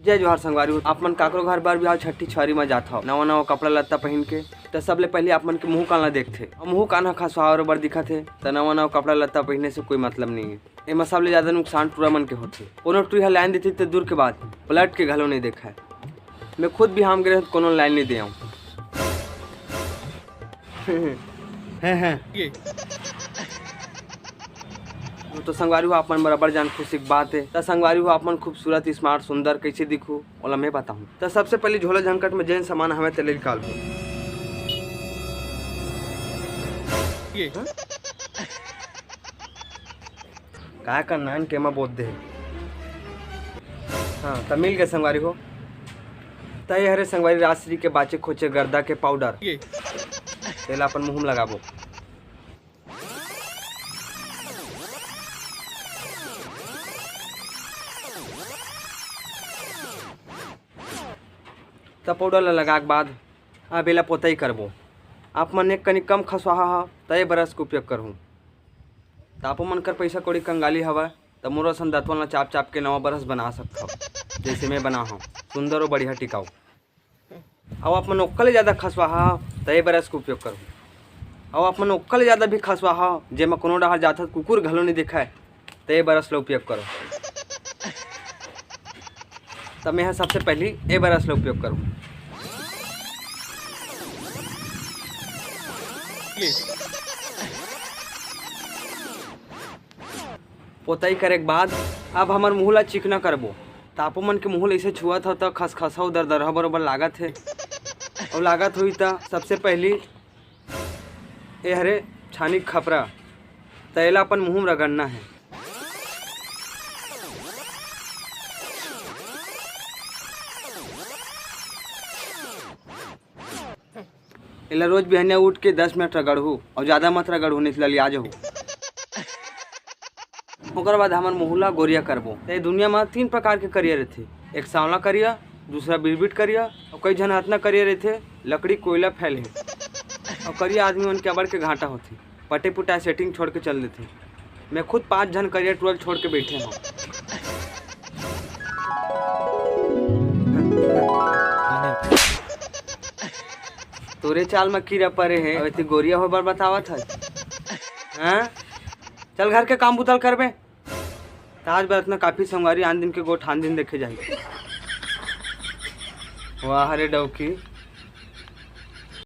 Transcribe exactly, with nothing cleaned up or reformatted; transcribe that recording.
जय जोहार संगवारी हो, आप मन काकरो घर बर बिहाव छट्ठी छुवारी म जात हव नवा नवा कपड़ा लत्ता पहिन के, त सबले पहिली आप मन के मुंह कान ला देखथे। अउ मुंह कान ह खसवाए बर दिखत हे, त नवा नवा कपड़ा लत्ता पहिने से कोई मतलब नहीं है। एमा सबले ज्यादा नुकसान टूरा मन के होथे। कोनो टूरी ह लाइन देथे त दूर के बात, पलट के घलो नहीं देखय। मैं खुद बिहाव गे रहेंव त कोनो लाइन नहीं दे आंव। हैं, हैं। तो संगवारी हो, आप मन बराबर जान खुशी के बात है। त संगवारी हो, आप मन खूबसूरत, स्मार्ट, सुंदर कैसे दिखू, ओला मैं बताहूँ। त सबसे पहले झोला झंकट में जेन सामान हवे, तेला निकालबो। काय करना है, केमा बोत दे। हाँ, त मिल गए संगवारी हो। त ये हरे संगवारी राजश्री के बाचे खोचे गर्दा के पाउडर। तेला अपन मुंह में लगाबो। त पाउडर ला लगा के बाद अब एला पोतई करबो। आप मन एक कनी कम खसवाहा ह, त ए ब्रश के उपयोग करहूँ। त आपो मन कर पइसा कौड़ी कंगाली हवय, त मोर असन दतवन ला चाप चाप के नवा ब्रश बना सकथव, जइसे मैं बना हव, सुंदर अउ बढ़िया टिकाऊ। अउ आप मन ओक्का ले जादा खसवाहा ह, त ए ब्रश के उपयोग करहूँ। अउ आप मन ओक्का ले जादा भी खसवाहा ह, जेमा कोनो डहर जाथव त कुकुर घलो नइ दिखय, त ए ब्रश ला उपयोग करो। त मैं ह सबसे पहिली ए ब्रश ला उपयोग करहूँ। पोतई करे के बाद अब हमर मुंह ला चिकना करबो। त आपो मन के मुंह ला अइसे छुअत हव त खसखसहा दरदरहा बरोबर लागत हे। अउ लागत होही त सबसे पहिली ए हरे छानी के खपरा, त एला अपन मुंह में रगड़ना हे। एला रोज बिहनिया उठ के दस मिनट रगड़हू, अउ जादा मत रगड़हू, नहीं त ललिया जहू। ओकर बाद हमर मुंह ला गोरिया करबो। त ए दुनिया म तीन प्रकार के करिया रहिथे, एक सांवला करिया, दूसरा बिरबिट करिया, अउ कई झन अतना करिया रहिथे, लकड़ी कोयला फैल हे। अउ करिया आदमी मन के अबड़ के घाटा होथे, पटे पुटाए सेटिंग छोड़ के चल देथे। मैं खुद पांच झन करिया टूरा ल छोड़ के बैठे हंव। तोरे चाल म कीरा परे हे, अउ एती गोरिया होय बर बतावत हस? हैं? चल घर के काम बुता ल करबे। त आज बर अतना काफी संगवारी, आन दिन के गोठ आन दिन देखे जाही। वाह रे डौकी,